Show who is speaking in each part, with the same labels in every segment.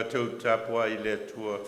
Speaker 1: Tatou tapuai i le Atua.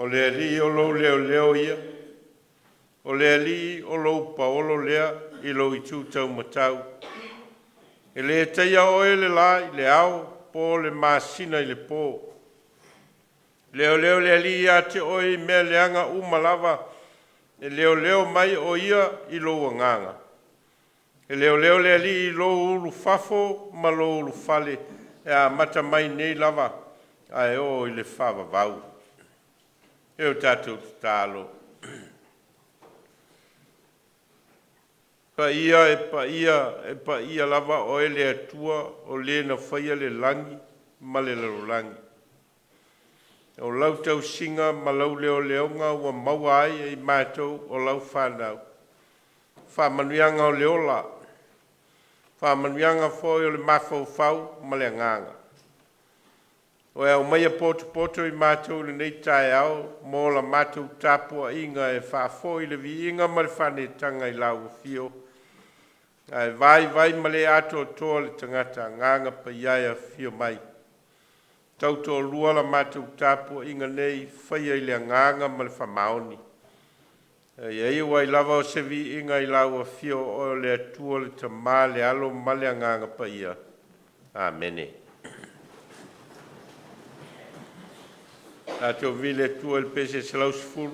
Speaker 1: O le Alii o lou leoleo ia, o le Alii o lou paolo lea i lou itu taumatau. E le taia oe e le la i le ao po o le masina i le po. E leoleo le Alii ia te oe i mea leaga uma lava, e leoleo mai o Ia i lou agaga. E leoleo le Alii i lou ulufafo ma lou ulufale e amata mai nei lava ae oo i le faavavau. E o tatou tatalo. Paia e paia, e paia lava oe le Atua o Le na faia le lagi ma le lalolagi. O lau tausiga ma lau leoleoga ua maua ai e i matou o lau fanau faamanuiaga o le ola, faamanuiaga foi o le mafaufau ma le agaga. Toe aumaia potopoto i matou i lenei taeao mo la matou tapuaiga e faafoi le viiga ma le faaneetaga i lau afio, ae vaivai ma le atoatoa le tagata Agaga Paia e afifio mai. Tautoalua la matou tapuaiga nei, faia i le agaga ma le faamaoni, a ia iu ai lava o se viiga i lau afio, oe o le Atua, le Tama, le Alo ma le Agaga Paia. Amene. Tatou viia le Atua i le pese 110.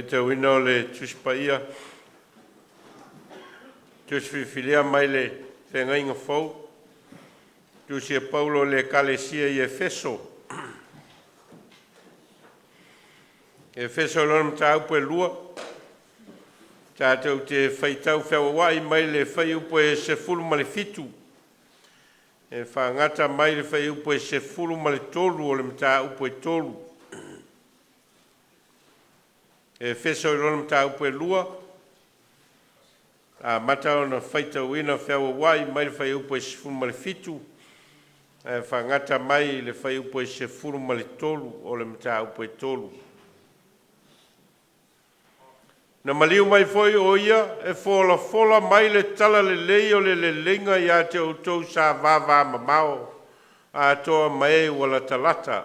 Speaker 1: Faitauina o le Tusi Paia, Tusi Filifilia mai le Feagaiga Fou, Tusi a Paulo i le Ekalesia i Efeso. Efeso lona mataupu e 2, tatou te faitau feagaiai mai le fuaiupu e 17 e faagata mai le fuaiupu e 13 o le mataupu e 3. Efeso i lona mataupu e 2, amata ona faitauina feauauai mai le fuaiupu e 17 ae faagata mai le fuaiupu e 13 o le mataupu e 3. Na maliu mai foi o Ia e folafola mai le talalelei o le leleiga ia te outou sa vavamamao atoa ma e ua latalata.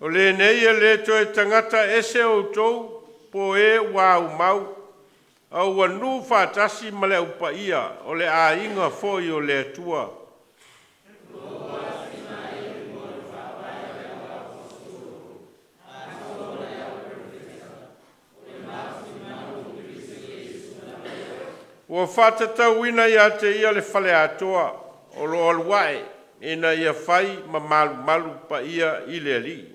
Speaker 1: O lenei e le toe tagata ese outou po o e ua aumau, a ua nuu faatasi ma le au paia o le aiga foi o le Atua. Ua faatatauina ia te ia le faleatoa o lo o alu ae ina ia fai ma malumalu paia i le Alii.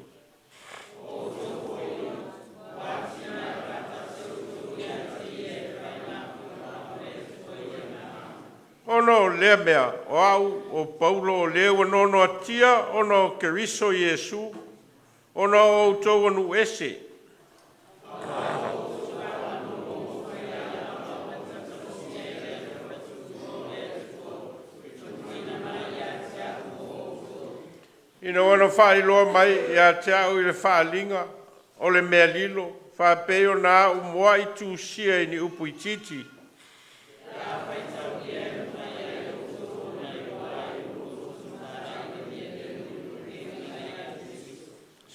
Speaker 1: Ona o lea mea, o au o Paulo o le ua noanoatia ona o Keriso Iesu, ona o outou ua nuu ese. Ina ua na faailoa mai ia te au i le faaaliga o le mea lilo, faapei ona au muai tusia i ni upu itiiti,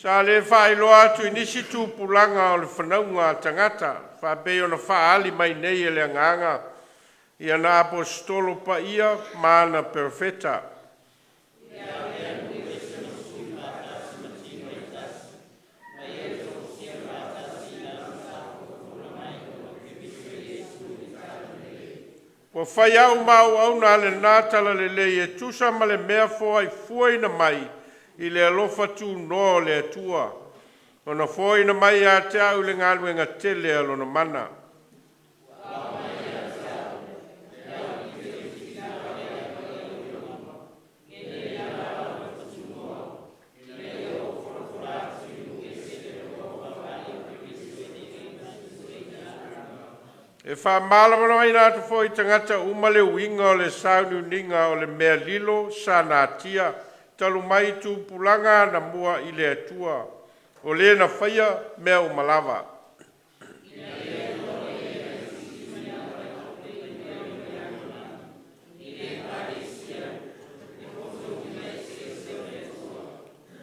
Speaker 1: sa le faailoa atu i nisi tupulaga o le fanauga a tagata, faapei ona faaali mai nei e le Agaga i ana aposetolo paia ma ana perofeta. Ua fai au ma auauna a lena Talalelei e tusa ma le mea foa'ifuaina mai i le alofa tunoa o le Atua, ona foaina mai ia te a'u le galuega tele a Lona mana. E faamalamalamaina atu foi i tagata uma le uiga o le sauniuniga o le mea lilo sa natia talu mai tupulaga anamua i le Atua, o Le na faia mea uma lava.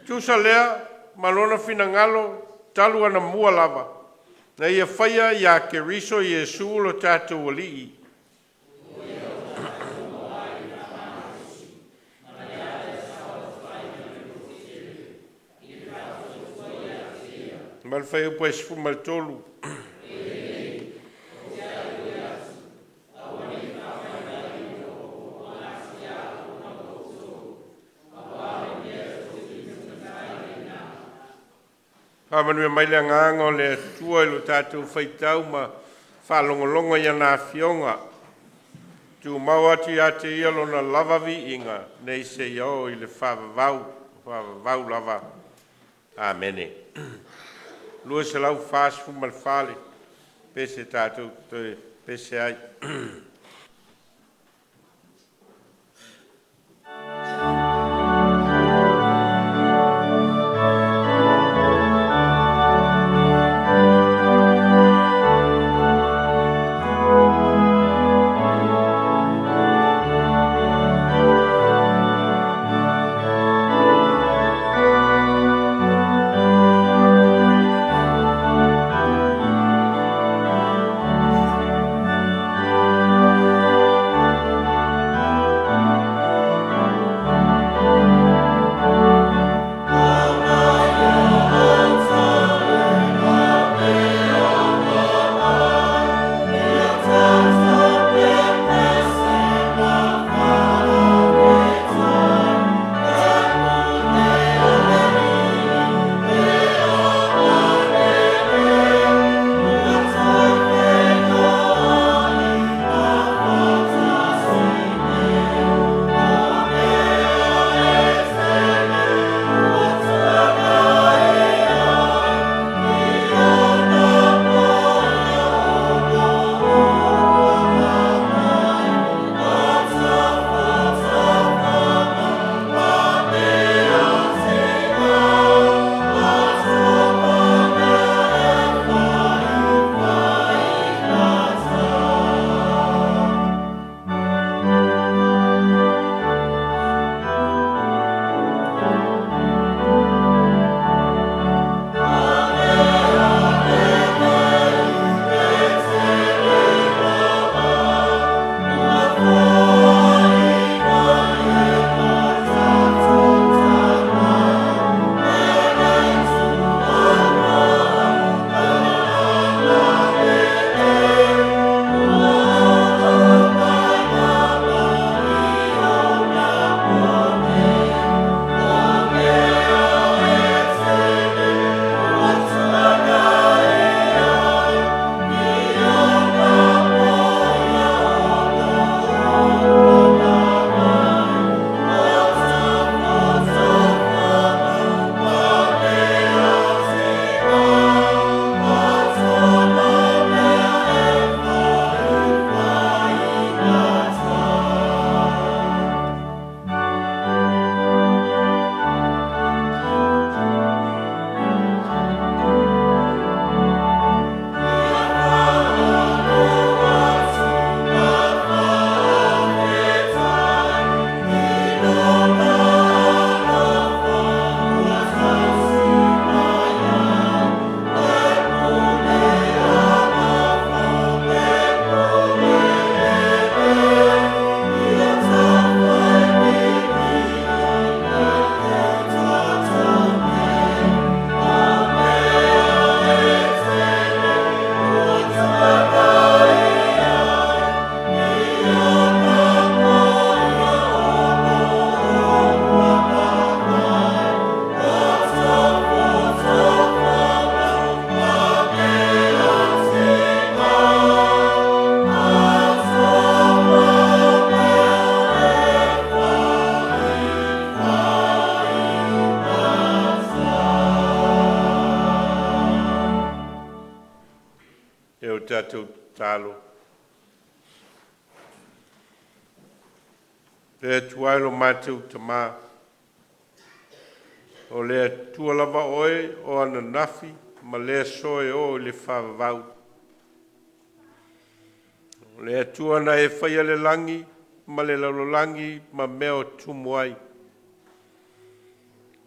Speaker 1: Tusa lea ma lona finagalo talu anamua lava, na ia faia ia Keriso Iesu lo tatou Alii, ma le fuaiupu e 13. Faamanuia mai le Agaga o le Atua i lo tatou faitau ma faalogologo i ana Afioga, tumau atu ia te Ia Lona lava viiga nei seia oo i le faavavau, faavavau lava. Amene. 244 le pese tatou te toe pese ai. Tatou tatalo. Le Atua e lo matou Tamā, o le Atua lava Oe o ananafi ma le aso e oo i le faavavau. O le Atua na e faia le lagi ma le lalolagi ma mea o tumu ai.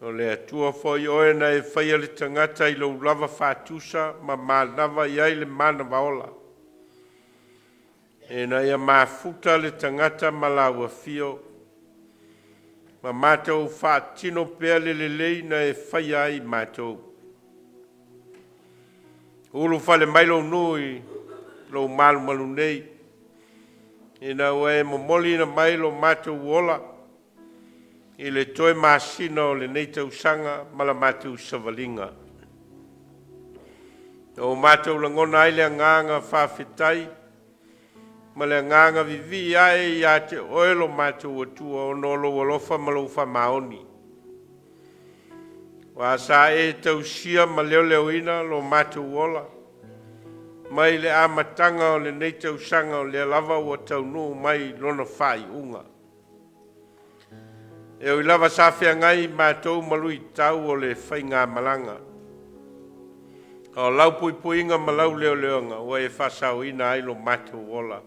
Speaker 1: O le Atua foi Oe na e faia le tagata i lou lava faatusa ma manava i ai le manava ola, ina ia mafuta le tagata ma lau afio, ma matou faatino pea le lelei na e faia ai matou. Ulufale mai lou nuu i lou malumalu nei, ina ua e momoliina mai lo matou ola i le toe masina o lenei tausaga ma la matou savaliga. Na o matou lagona ai le agaga faafetai ma le agaga vivii ae ia te Oe lo matou Atua ona o lou alofa ma lou faamaoni. Ua sa e tausia ma leoleoina lo matou ola mai le amataga o lenei tausaga o lea lava ua taunuu mai lona faaiuga. E ui lava sa feagai matou ma luitau o le faigamalaga, a o lau puipuiga ma lau leoleoga ua e faasaoina ai lo matou ola.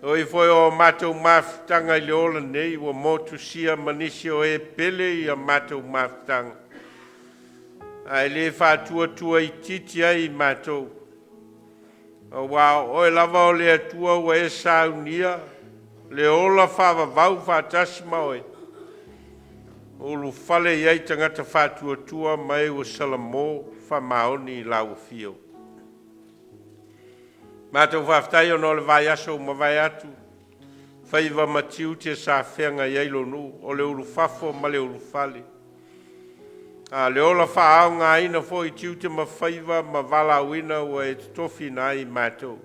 Speaker 1: E ui foi o matou mafutaga i le ola nei ua motusia ma nisi o e pele ia matou mafutaga, ae le faatuatuaitiiti ai i matou, aua o Oe lava o le Atua ua e saunia le ola faavavau faatasi ma Oe, ua ulufale i ai tagata faatuatua ma e ua salamo faamaoni i lau afio. Matou faafetai ona o le vaiaso ua mavae atu, faiva ma tiute sa feagai ai lou nuu, o le ulufafo ma le ulufale, a o le ola faaaogaina foi i tiute ma faiva ma valaauina ua e totofiina ai i matou.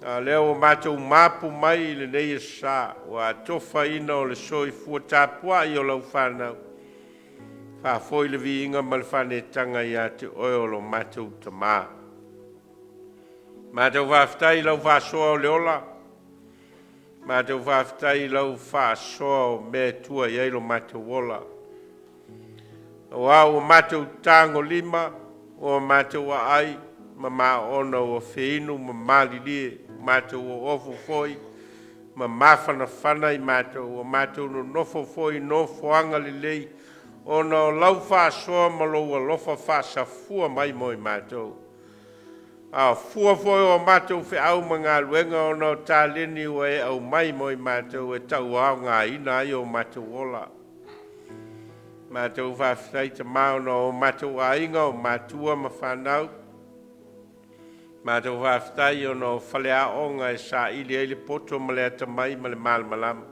Speaker 1: A o lea ua matou mapu mai i lenei aso sa, ua atofaina o le soifua tapuai o lau fanau, faafoi le viiga ma le faanetaga ia te Oe o lo matou Tama. Matou faafetai i lau faasoa o le ola, matou faafetai i lau faasoa o mea e tua i ai lo matou ola, aua ua matou tagolima ua matou aai ma maona ua feinu ma malilie, ua matou oofo foi ma mafanafana i matou, ua matou nonofo foi i nofoaga lelei ona o lau faasoa ma lou alofa faasafua mai mo i matou. A o fua foi o a matou feau ma galuega ona o taleni ua e aumai mo i matou e tauaogaina ai o matou ola. Matou faafetai Tama ona o matou aiga, o matua ma fanau, matou faafetai ona o faleaoga e saili ai le poto ma le atamai ma le malamalama.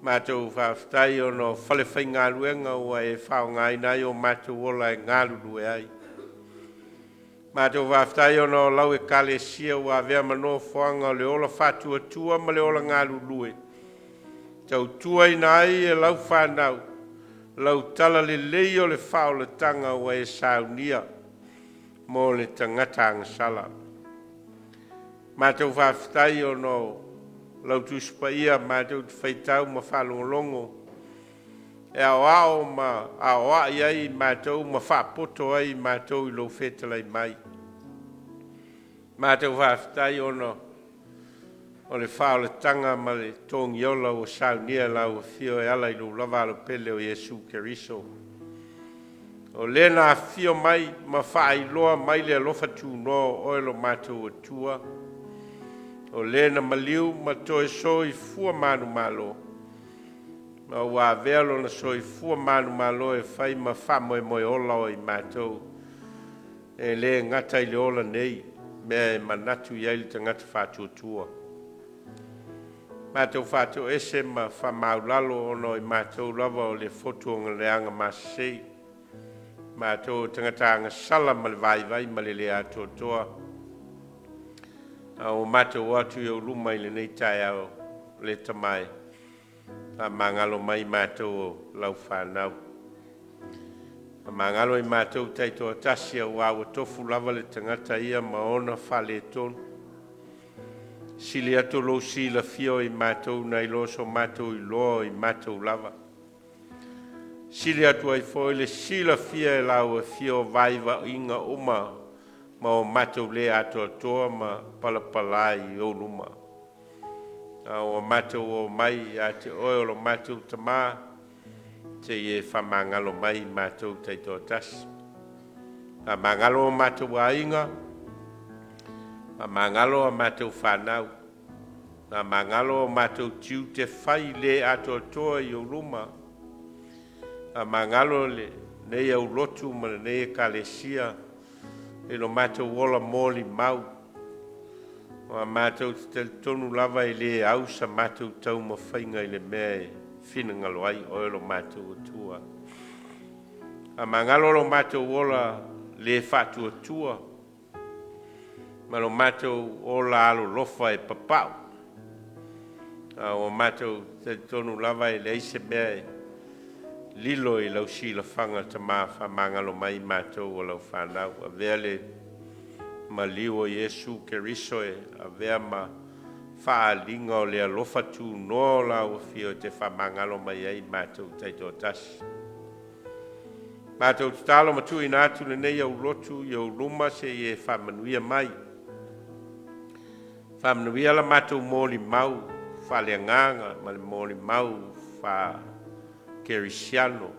Speaker 1: Matou faafetai ona o falefaigaluega ua e faaaogaina ai o matou ola e galulue ai. Matou faafetai ona o lau Ekalesia ua avea ma nofoaga o le ola faatuatua ma le ola galulue, tautuaina ai e lau fanau lau talalelei o le faaolataga ua e saunia mo le tagata agasala. Matou faafetai ona o lau Tusi Paia matou te faitau ma faalogologo e aoao ma aoai ai matou ma faapoto ai matou i lou fetalai mai. Matou faafetai ona o le faaolataga ma le togiola ua saunia e lau afio e ala i lou lava Alo pele o Iesu Keriso. O le na afio mai ma faailoa mai le alofa tunoa o oe lo matou Atua, o le na maliu ma toe soifua manumalo, ma ua avea lona soifua manumalo e fai ma faamoemoe ola o i matou, e le gata i le ola nei, mea e manatu i ai le tagata faatuatua. Matou faatoese ma faamaualalo ona o i matou lava o le fotu o leaga masesei, matou o tagata agasala ma le vaivai ma le le atoatoa, a ua matou o atu i ou luma i lenei taeao, le Tama e, faamagalo mai matou o lau fanau. Faamagalo i matou taitoatasi auā ua tofu lava le tagata ia ma ona faaletonu. Sili atu lou silafia o i matou nai lo so matou iloa o i matou lava. Sili atu ai foi le silafia e lau Afio o vaivaiga uma ma o matou le atoatoa ma palapala i ou luma. A ua matou omai ia te Oe o lo matou Tama, seia e faamagalo mai i matou taitoatasi. Faamagalo o matou aiga, faamagalo a matou fanau, faamagalo o matou tiute fai le atoatoa i ou luma, faamagalo lenei aulotu ma lenei ekalesia i lo matou ola molimau. Ua matou talitonu lava e le au sa matou taumafaiga i le mea e finagalo ai Oe lo matou Atua. Faamagalo lo matou ola le faatuatua ma lo matou ola alolofa e papau, a ua matou talitonu lava e leai se mea e lilo i lau silafaga. Tama, faamagalo mai i matou o lau fanau, avea le maliu o Iesu Keriso e avea ma faaaliga o le alofa tunoa o lau afio e te faamagalo mai ai i matou taitoatasi. Matou tatalo ma tuuina atu lenei aulotu i ou luma seia e faamanuia mai. Faamanuia la matou molimau faaleagaga ma le molimau faa-kerisiano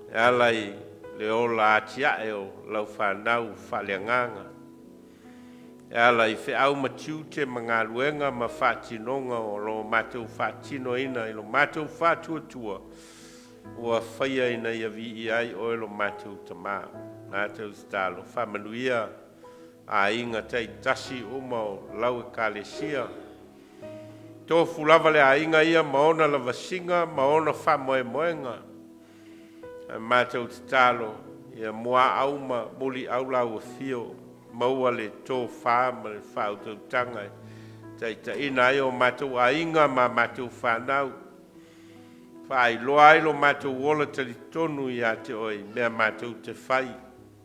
Speaker 1: e ala i le ola atiae o lau fanau faaleagaga, e ala i feau ma tiute ma galuega ma faatinoga o lo o matou faatinoina i lo matou faatuatua ua faia ina ia viia ai Oe lo matou Tama. Matou tatalo, faamanuia aiga taitasi uma o lau Ekalesia. Tofu lava le aiga ia ma ona lavasiga ma ona faamoemoega. Ae matou tatalo ia muaau ma muliau lau afio, maua le tofa ma le faautautaga e taitaiina ai o matou aiga ma a matou fanau, faailoa ai lo matou ola talitonu ia te Oe i mea matou te fai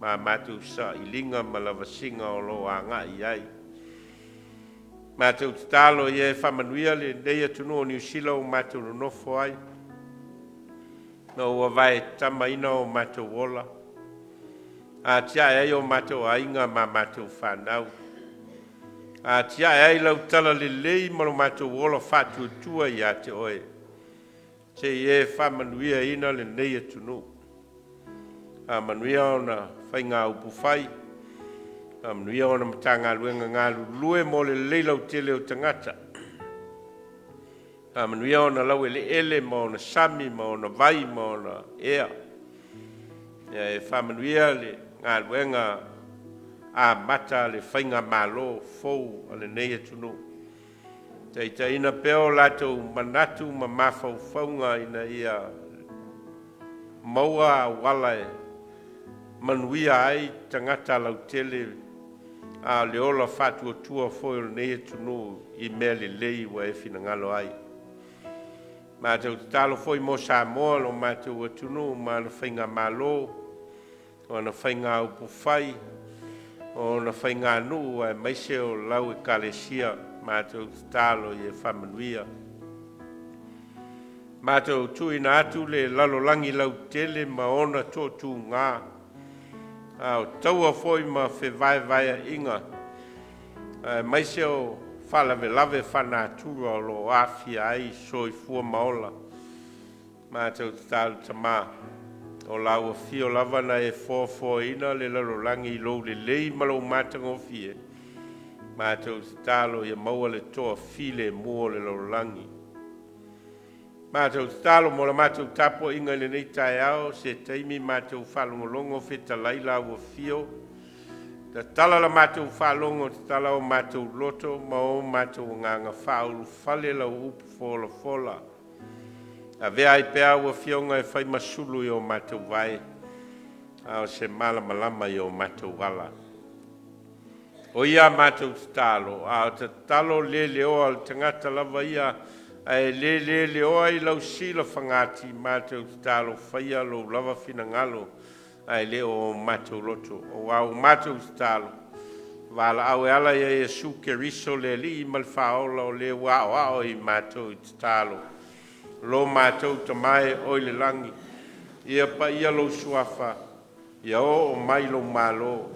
Speaker 1: ma a matou sailiga ma lavasiga o lo o agai i ai. Matou tatalo ia e faamanuia lenei atunuu o Niu Sila ua matou nonofo ai, ina ua vaetamaina o matou ola, atiae ai o matou aiga ma a matou fanau, atiae ai lau talalelei ma lo matou ola faatuatua ia te Oe, seia e faamanuiaina lenei atunuu. Faamanuia ona faiga upufai, faamanuia ona Matagaluega galulue mo le lelei lautele o tagata. Faamanuia ona laueleele ma ona sami ma ona vai ma ona ea. Ia e faamanuia le galuega amata a le Faigamalo fou a lenei atunuu, taitaiina pea o latou manatu ma mafaufauga ina ia maua auala e manuia ai tagata lautele, a o le ola faatuatua foi o lenei atunuu i mea lelei ua e finagalo ai. Matou tatalo foi mo Samoa lo matou atunuu ma ana faigamalo, o ana faiga upufai, o ona faiganuu aemaise o lau Ekalesia. Matou tatalo ia e faamanuia. Matou tuuina atu le lalolagi lautele ma ona toatuga, a o taua foi ma fevaevaea'iga aemaise o faalavelave faalenatura o lo o aafia ai soifua ma ola. Matou tatalo Tama, o lau afio lava na e foafoaina le lalolagi i lou lelei ma lou matagofie. Matou tatalo ia maua le toafilemu o le lalolagi. Matou tatalo mo la matou tapuaiga i lenei taeao, se taimi matou faalogologo o fetalai lau afio, tatala la matou faalogo, tatala o matou loto ma o matou agaga, faaulufale lau upu folafola. Avea ai pea au Afioga e fai ma sulu i o matou vae, a o se malamalama i o matou ala. O ia a matou tatalo, a o tatalo le leoa a le tagata lava ia Ae le leleoa i lau silafagati, matou tatalo faia lou lava finagalo ae le o matou loto. Auā ua matou tatalo, valaau e ala ia Iesu Keriso le Alii ma le Faaola, o le ua aoao i matou i tatalo. Lo matou Tama e oi le lagi, ia paia lou Suafa, ia oo mai lou Malo,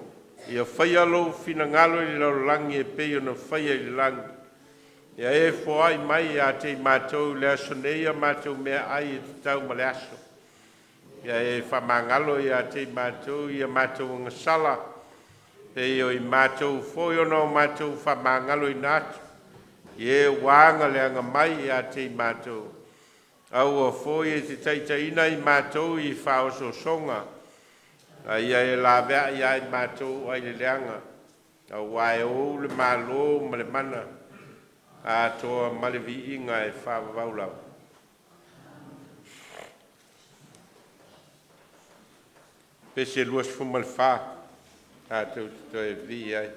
Speaker 1: ia faia lou finagalo i le lalolagi e pei ona faia i le lagi. Ia e foai mai ia te i matou i le aso nei a matou meaai e tatau ma le aso. Ia e faamagalo ia te i matou i a matou agasala, e pei o i matou foi ona o matou faamagaloina atu i e ua agaleaga mai ia te i matou. Aua foi e te taitaiina i matou i faaosoosoga, a ia e laveai ia i matou ai le leaga, auā e Ou le Malo ma le mana atoa ma le viiga e faavavau lava. Pese 24, tatou te toe vivii ai.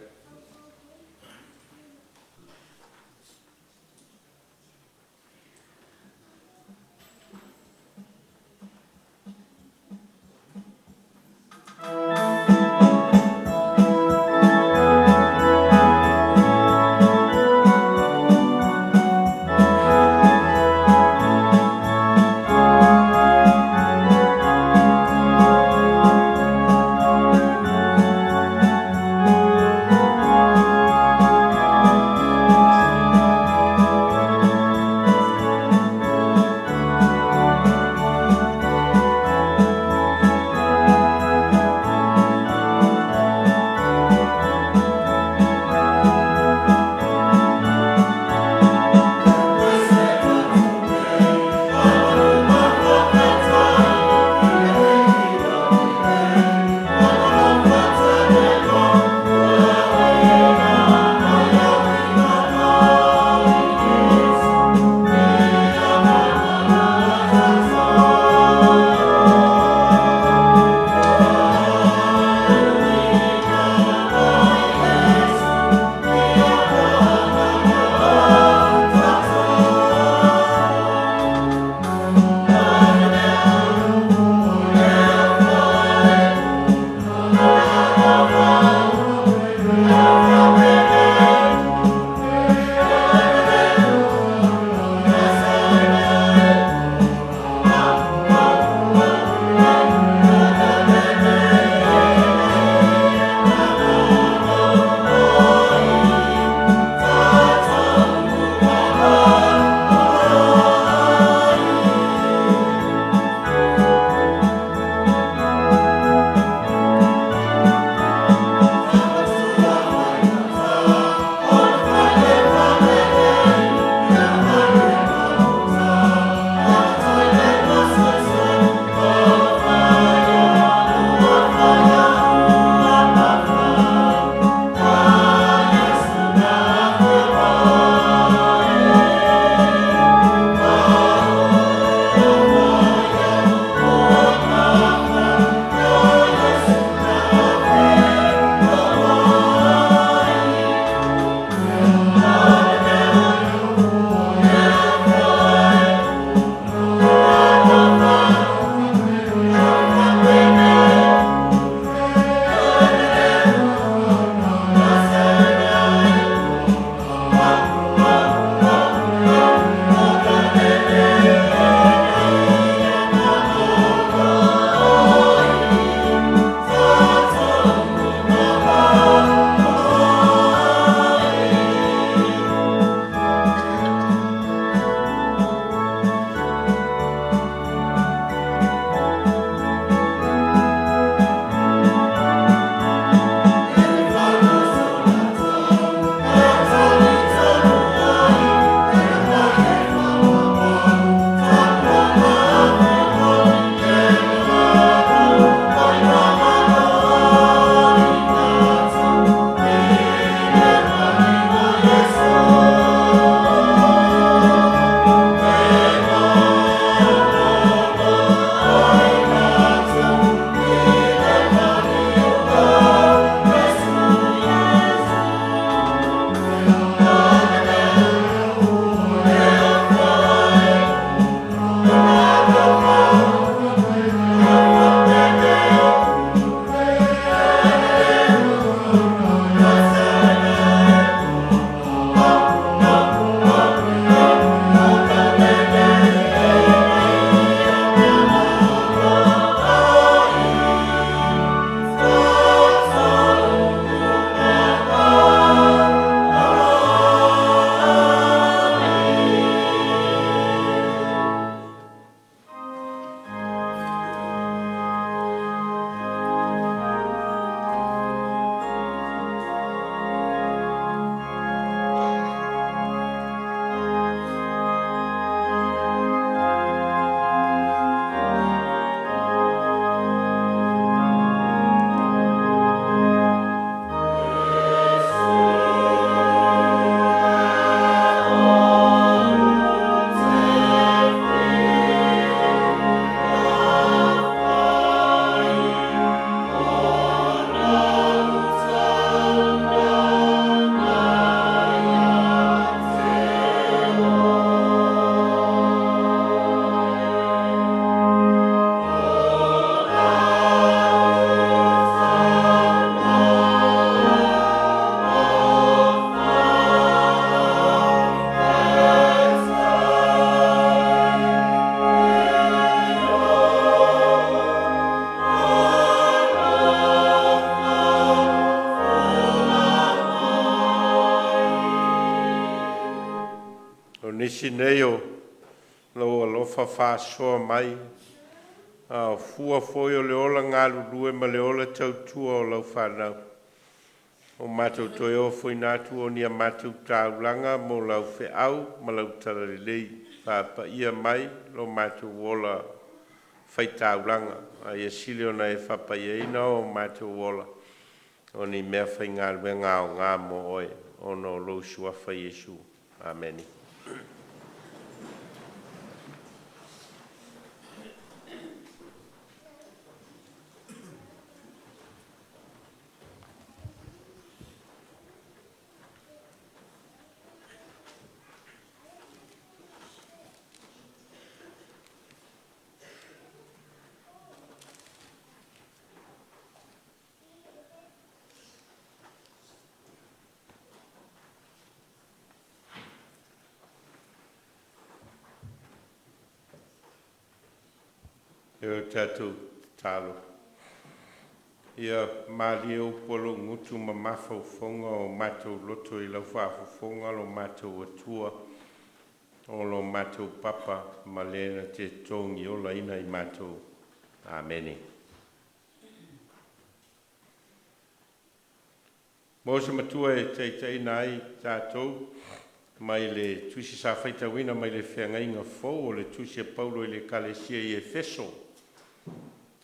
Speaker 1: lenei o lou alofa faasoa mai, a o fua foi o le ola galulue ma le ola tautua o lau fanau. O matou toe ofoina atu o ni a matou taulaga mo lau feau ma lau talalelei, faapaia mai lo matou ola faitaulaga, a ia sili ona e faapaiaina o matou ola o ni mea faigaluega aoga mo oe, ona o lou suafa Iesu. Amene. E o tatou tatalo, ia malie upu a lou gutu ma mafaufofoga o matou loto i lau faafofoga lo matou Atua, o lo matou Papa ma le na te togiolaina i matou. Amene. Mo se matua e taitaiina ai tatou mai le tusi sa faitauina mai le Feagaiga Fou o le tusi a Paulo i le Ekalesia i Efeso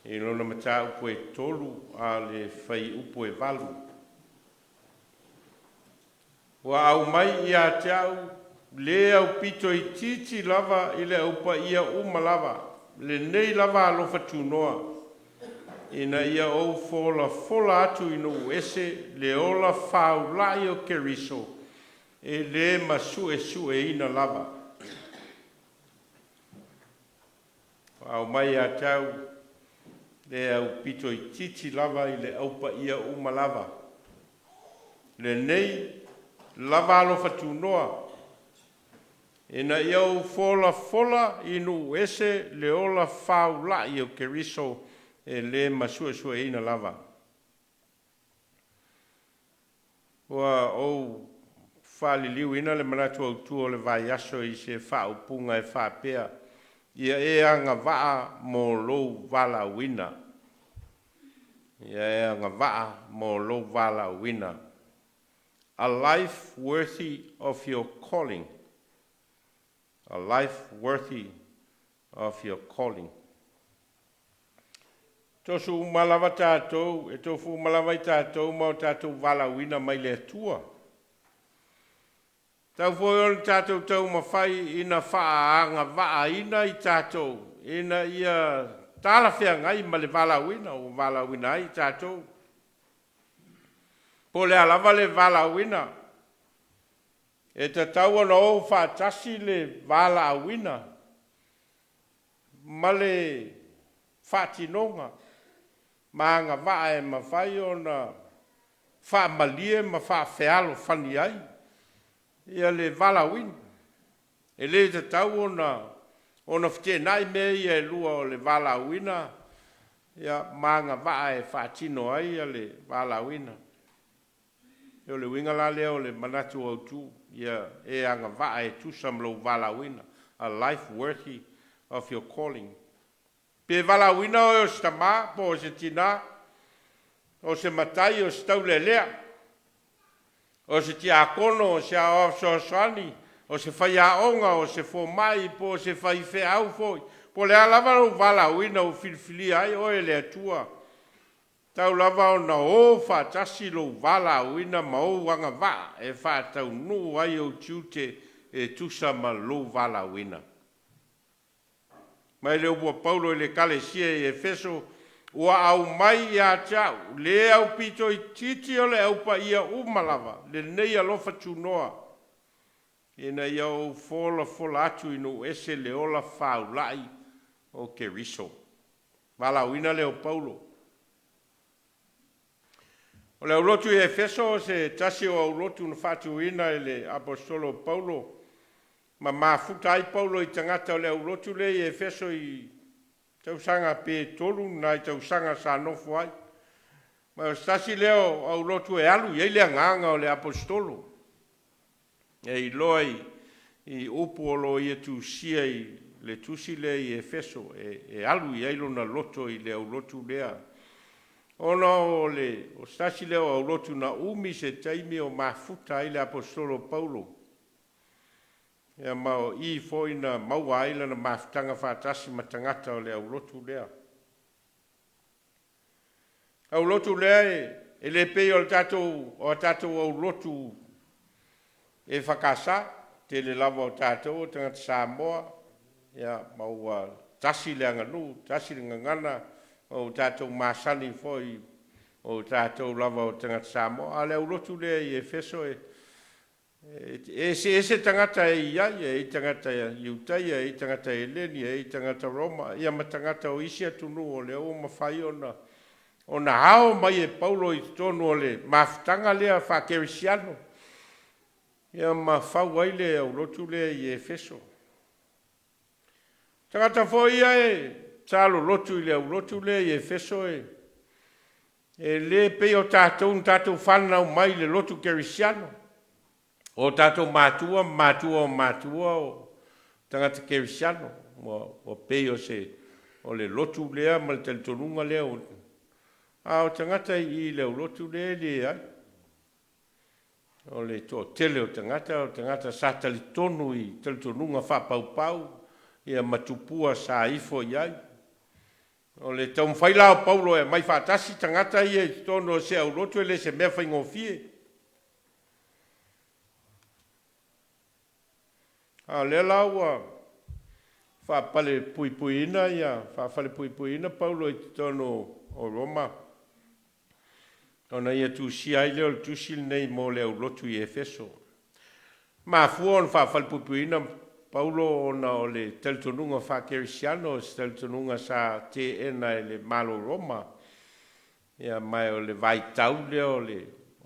Speaker 1: i lona mataupu e 3 a o le fuaiupu e 8. Ua aumai ia te au lē aupito itiiti lava i le au paia uma lava lenei lava alofa tunoa, ina ia ou folafola atu i nuu ese le ola faula'i o Keriso e le masu'esu'eina lava. Ua aumai ia te au le aupito itiiti lava i le au paia uma lava lenei lava alofa tunoa, ina ia ou folafola i nuu ese le ola faula'i o Keriso e le masu'esu'eina lava. Ua ou faaliliuina le manatu autu o le vaiaso i se faaupuga e faapea, “Ia e agavaa mo lou valaauina.” Ia e agavaa mo lou valaauina. A life worthy of your calling. A life worthy of your calling. Tosu uma lava tatou, e tofu uma lava i tatou ma o tatou valaauina mai le Atua. Tau foi o le tatou taumafai ina faaagavaaina i tatou, ina ia talafeagai ma le valaauina ua valaauina ai i tatou. Po o le a lava le valaauina, e tatau ona o faatasi le valaauina ma le faatinoga ma agavaa e mafai ona faamalie ma faafealofani ai ia le valaauina. E le tatau ona feteenai mea ia e lua o le valaauina ma agavaa e faatino ai le valaauina. O le uiga la lea o le manatu autu, ia e agavaa e tusa ma lou valaauina. A life worthy of your calling. Pe valaauina oe o se tamā po o se tinā, o se matai, o se taulealea, o se tiakono, o se aoao fesoasoani, o se faiaoga, o se fomai, po o se faifeau foi, po o le a lava lou valaauina ua filifilia ai oe e le Atua, tau lava ona o faatasi lou valaauina ma ou agavaa e faataunuu ai ou tiute e tusa ma lou valaauina. Mai le upu a Paulo i le Ekalesia i Efeso, ua aumai ia te au le aupito itiiti o le au paia uma lava lenei alofa tunoa, ina ia ou folafola atu i nuu ese le ola faula'i o Keriso. Valaauina lea o Paulo. O le aulotu i Efeso o se tasi o aulotu na faatuina e le aposetolo o Paulo, ma mafuta ai Paulo i tagata o le aulotu lea i Efeso i tausaga pe 3 nai tausaga sa nofo ai. Ma o se tasi lea o aulotu e alu i ai le agaga o le aposetolo e iloa i i upu o lo o ia tusia i le tusi lea i Efeso e alu i ai lona loto i le aulotu lea, ona o le o se tasi lea o aulotu na umi se taimi o mafuta ai le Aposetolo o Paulo, ia ma o i foi na maua ai lana mafutaga faatasi ma tagata o le aulotu lea. Aulotu lea e le pei o le tatou o a tatou aulotu EFKS, tele lava o tatou o tagata Samoa, ia ma ua tasi le aganuu, tasi le gagana, ma ua tatou masani foi o tatou lava o tagata Samoa. A o le aulotu lea i Efeso e eseese tagata e i ai, e i ai tagata Iutaia, e i ai tagata Eleni, e i ai tagata Roma, ia ma tagata o isi atunuu o lea ua mafai ona ao mai e Paulo i totonu o le mafutaga lea faakerisiano, ia ma fau ai le aulotu lea i Efeso. Tagata foi ia sa lolotu i le aulotu lea i Efeso e le pei o tatou na tatou fananau mai i le lotu kerisiano. O tatou matua ma matua o matua o tagata kerisiano, ua pei o se o le lotu lea ma le talitonuga lea, a o tagata i le aulotu lea e leai. O le toatele o tagata o tagata sa talitonu i talitonuga faapaupau, ia ma tupua sa ifo i ai. O le taumafai la o Paulo e aumai faatasi tagata ia i totonu o se aulotu e le o se mea faigofie. A o lea la ua faapalepuipuiina faafalepuipuiina Paulo i totonu o Roma, ona ia tusia ai lea o le tusi lenei mo le aulotu i Efeso. Mafua ona faafalepuipuiina Paulo ona o le talitonuga faakerisiano, o se talitonuga sa teena e le Malo Roma, ia ma o le vaitau lea o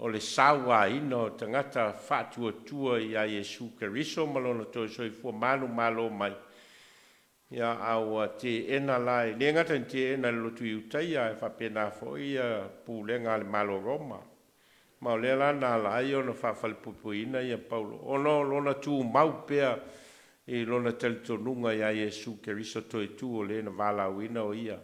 Speaker 1: le sauaina o tagata faatuatua ia Iesu Keriso ma lona toe soifua manumalo mai, ia a ua teena la, e le gata ina teena e le lotu Iutaia ae faapena foi ia pulega a le Malo Roma. Ma o lea la na ala ai ona faafalepuipuiina ia Paulo ona o lona tumau pea i lona talitonuga ia Iesu Keriso toetu o le na valaauina o ia.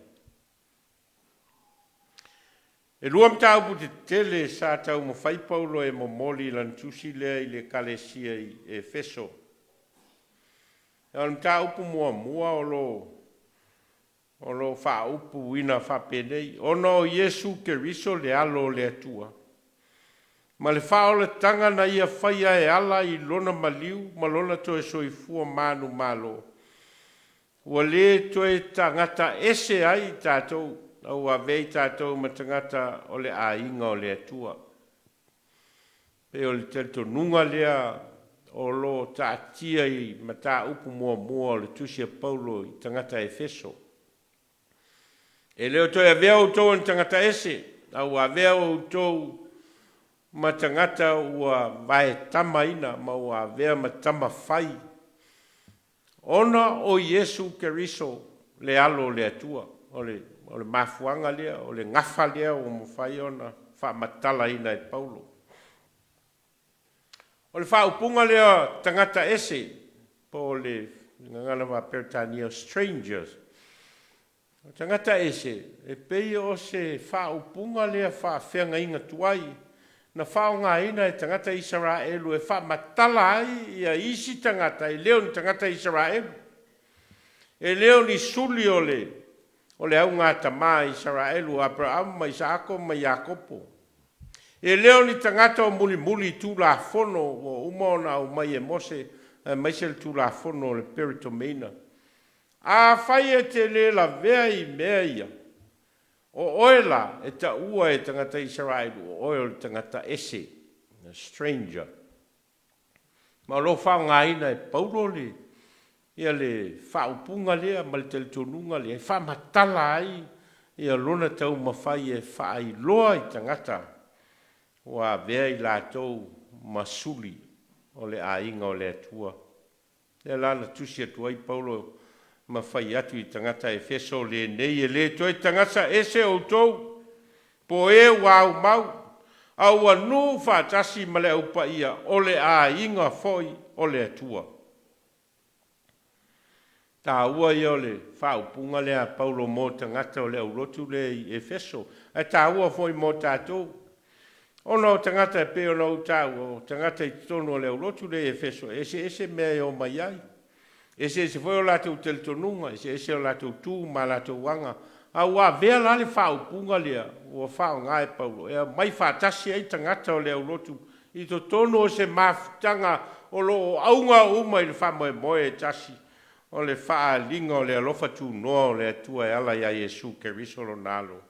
Speaker 1: E lua mataupu tetele sa taumafai Paulo e momoli i lana tusi lea i le Ekalesia i Efeso. O le mataupu muamua o lo o faaupuina faapenei, ona o Iesu Keriso le Alo o le Atua, ma le faaolataga na ia faia e ala i lona maliu ma lona toe soifua manumalo, ua le toe tagata ese ai i tatou, a ua avea i tatou ma tagata o le aiga o le Atua. E pei o le talitonuga lea o lo o taatia i mataupu muamua o le tusi a Paulo i tagata Efeso. E le o toe avea outou o ni tagata ese, a ua avea outou ma tagata ua vaetamaina ma ua avea ma tama fai, ona o Iesu Keriso le Alo o le Atua. O le mafuaga lea, o le gafa lea ua mafai ona faamatalaina e Paulo. O le faaupuga lea tagata ese, po o le gagana faa-Peretania strangers, o tagata ese, e pei o se faaupuga lea faafeagaiga tuai na faaaogaina e tagata Isaraelu e faamatala ai ia isi tagata e le o ni tagata Isaraelu, e le o ni suli o le augatama Isaraelu o Aperaamu ma Isaako ma Iakopo, e le o ni tagata o mulimuli Tulafono ua uma ona aumai e Mose, aemaise le Tulafono o le Peretomeina. Afai e te le lavea i mea ia, o oe la e taua e tagata Isaraelu o oe o le tagata ese, a stranger. Ma o lo o faaaogaina e Paulo le ia le faaupuga lea ma le talitonuga lea e faamatala ai ia lona taumafai e faailoa i tagata ua avea i latou ma suli o le aiga o le Atua. Lea la na tusi atu ai Paulo ma fai atu i tagata Efeso lenei, e le toe tagata ese outou, po e ua aumau, a ua nuu faatasi ma le aupaia o le aiga foi o le Atua. Taua ia o le faaupuga lea a Paulo mo tagata o le aulotu lea i Efeso, ae taua foi mo tatou. Ona o tagata e pei ona ou taua, o tagata i totonu o le aulotu lea i Efeso, e eseese mea e omai ai. Eseese foi o latou talitonuga, eseese o latou tu ma latou aga. A ua avea la le faaupuga lea ua faaaoga e Paulo e aumai faatasi ai tagata o le aulotu i totonu o se mafutaga o lo o auga uma i le faamoemoe e tasi, o le faaaliga o le alofa tunoa o le Atua e ala ia Iesu Keriso Lona Alo.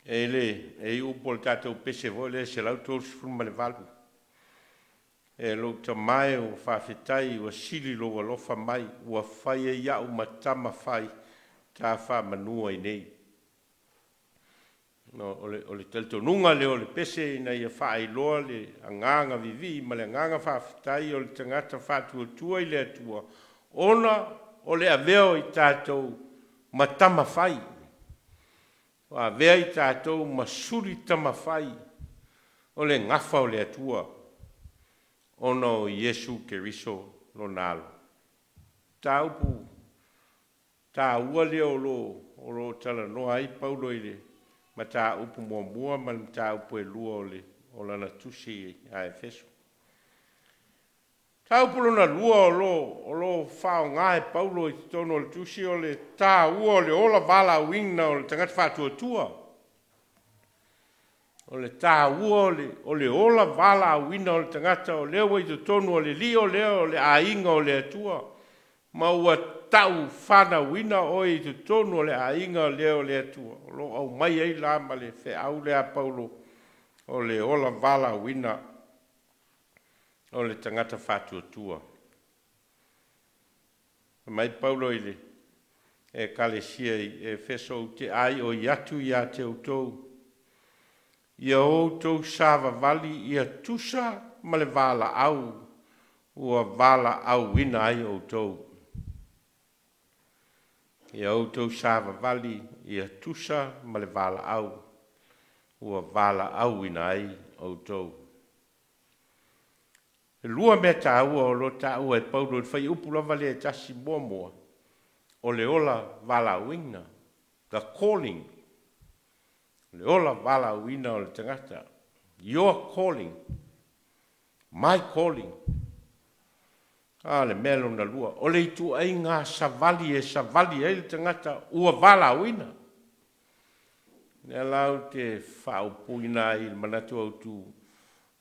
Speaker 1: E i ai upu o le tatou pese foi lea 138, E lou Tama e, ua faafetai ua sili lou alofa mai, ua fai ai au ma tama fai, ta faamanu ai nei. O le talitonuga lea o le pese ina ia faailoa le agaga vivii ma le agaga faafetai o le tagata faatuatua i le Atua, ona o le avea o i tatou ma tama fai, ua avea i tatou ma suli tama fai o le gafa o le Atua, ona o Iesu Keriso Lona Alo. Mataupu taua lea o lo o talanoa ai Paulo i le mataupu muamua ma le mataupu e lua o lana tusi a Efeso. Mataupu lona lua o lo o faaaoga e Paulo i totonu o le tusi, o le taua o le ola valaauina o le tagata faatuatua. O le taua o le ola valaauina o le tagata o lea ua i totonu o le lio lea o le aiga o le Atua, ma ua tau fanauina oe i totonu o le aiga lea o le Atua, o lo o aumai ai la ma le feau lea a Paulo o le ola valaauina o le tagata faatuatua. Fai mai Paulo i le Ekalesia i Efeso, ou te aioi atu ia te outou, ia outou savavali ia tusa ma le valaau ua valaauina ai outou. Ia outou savavali ia tusa ma le valaau ua valaauina ai outou. E lua mea taua o lo o taua e Paulo i le fuaiupu lava lea e tasi. Muamua, o le ola valaauina, the calling, le ola valaauina o le tagata, your calling, my calling. A o le mea lona lua, o le ituaiga savali e savali ai le tagata ua valaauina. Lea la ou te faaupuina ai i le manatu autu,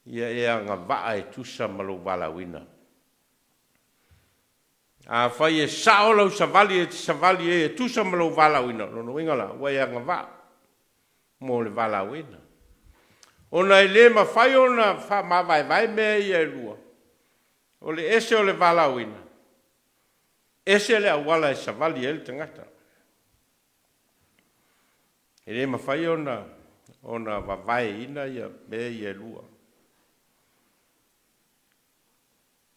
Speaker 1: ia e agavaa e tusa ma lou valaauina. Afai e sao lau savali e te savali ai e tusa ma lou valaauina, o lona uiga la, ua e agavaa mo le valaauina. Ona e le mafai ona faamavaevae mea ia e lua, o le ese o le valaauina, ese le auala e savali ai le tagata. E le mafai ona vavaeina ia mea ia e lua.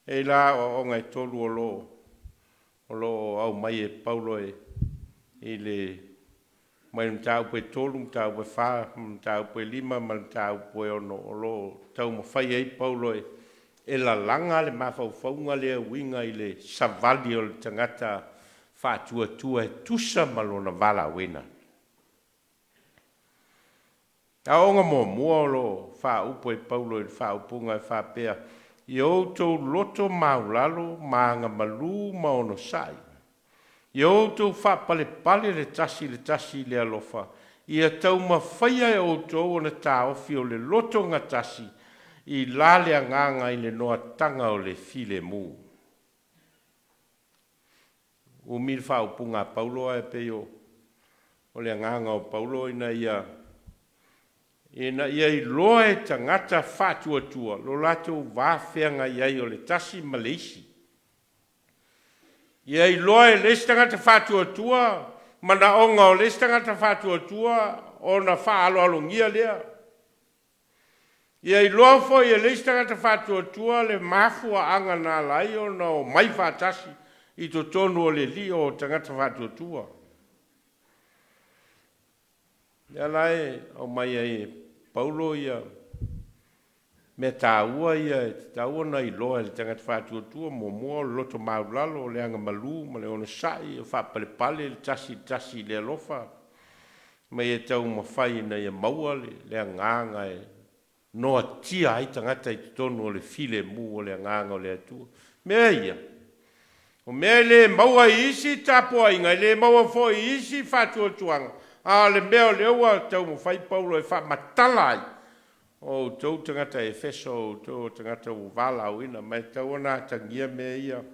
Speaker 1: E i ai la aoaoga e tolu o lo o aumai e Paulo i le mai le mataupu e 3, mataupu e 4, mataupu e 5 ma le mataupu e 6, o lo o taumafai ai Paulo e lalaga le mafaufauga lea e uiga i le savali o le tagata faatuatua e tusa ma lona valaauina. Aoaoga muamua o lo o faaupu e Paulo i le faaupuga e faapea, ia outou loto maualalo ma agamalu ma onosai, ia outou faapalepale le tasi i le tasi i le alofa, ia taumafaia e outou ona taofi o le loto gatasi i la le agaga i le noataga o le filemu. Umi le faaupuga a Paulo ae pei o le agaga o Paulo ina ia iloa e tagata faatuatua lo latou va feagai ai o le tasi ma le isi. Ia iloa e le isi tagata faatuatua manaoga o le isi tagata faatuatua ona faaaloalogia lea. Ia iloa foi e le isi tagata faatuatua le mafuaaga na ala ai ona omai faatasi i totonu o le lio o tagata faatuatua. Lea la e aumai ai e Paulo ia Mea taua ia e tatau ona iloa e le tagata faatuatua, muamua o le loto maulalo, o le agamalu ma le onosai, e faapalepale le tasi i le tasi i le alofa, ma ia taumafai ina ia maua le agaga e noatia ai tagata i totonu o le filemu o le agaga o le Atua. Mea ia, o mea e le maua i isi tapuaiga, e le maua foi i isi faatuatuaga, a o le mea o lea ua taumafai Paulo e faamatala ai, o outou tagata Efeso, o outou o tagata ua valaauina, ma e tatau ona atagia mea ia.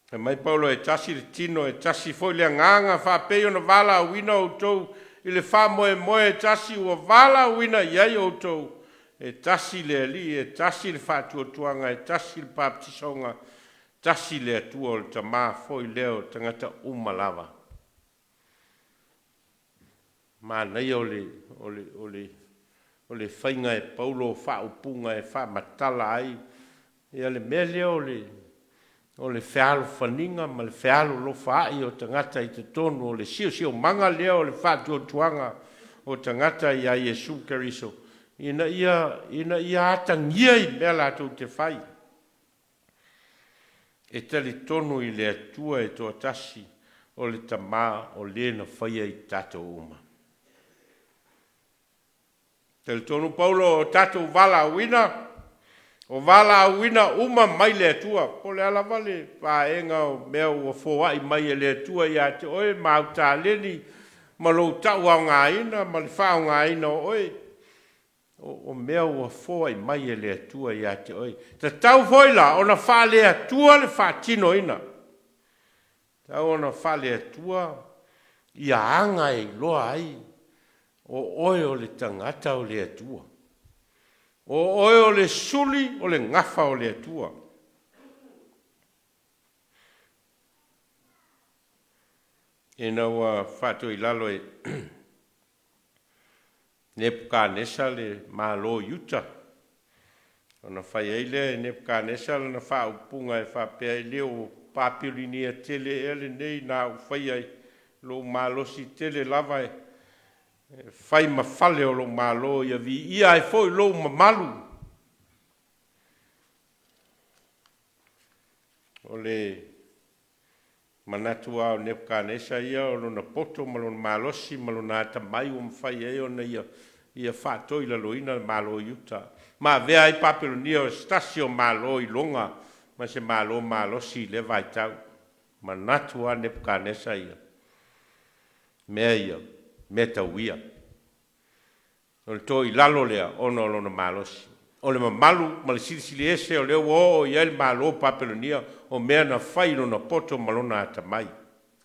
Speaker 1: Fai mai Paulo, e tasi le tino, e tasi foi le agaga, faapei ona valaauina outou i le faamoemoe e tasi ua valaauina i ai outou, e tasi le Alii, e tasi le faatuatuaga, e tasi le papatisoga, tasi le Atua o le Tama foi lea o tagata uma lava. Manaia o le, o le, o le, o le faiga e Paulo o faaupuga e faamatala ai ia le mea lea o le o le fealofaniga ma le fealolofaai o tagata i totonu o le siosiomaga lea o le faatuatuaga o tagata iā Iesu Keriso, ina ia ina ia atagia i mea latou te fai e talitonu i le Atua e toatasi o le Tama o le na faia i tatou uma. Talitonu Paulo o tatou valaauina, o valaauina uma mai le Atua. Po o le a lava le vaega o mea ua foai mai e le Atua ia te oe ma au taleni ma lou tauaogaina ma le faaaogaina o oe, o mea ua foai mai e le Atua ia te oe. Tatau foi la ona faale-Atua le faatinoina. Tatau ona faale-Atua ia aga e iloa ai o oe o le tagata o le Atua. O oe o le suli o le gafa o le Atua. Ina ua faatoilalo e Nepukanesa le Malo o Iuta, ona fai ai lea e Nepukanesa lana faaupuga e faapea, E le o Papelonia tele ea lenei na ou faia i lou malosi tele lava e fai ma fale o lou malo, ia viia ai foi lou mamalu? O le manatu lava o Nepukanesa ia, o lona poto ma lona malosi ma lona atamai ua mafai ai ona ia faatoilaloina le Malo o Iuta ma avea ai Papelonia o se tasi o malo iloga ma se malo malosi i lea vaitau. Manatu lava Nepukanesa ia, mea ia, mea tauia. O le toilalo lea ona o lona malosi. O le mamalu ma le silisiliese o lea ua oo i ai le Malo o Papelonia, o mea na fai i lona poto ma lona atamai.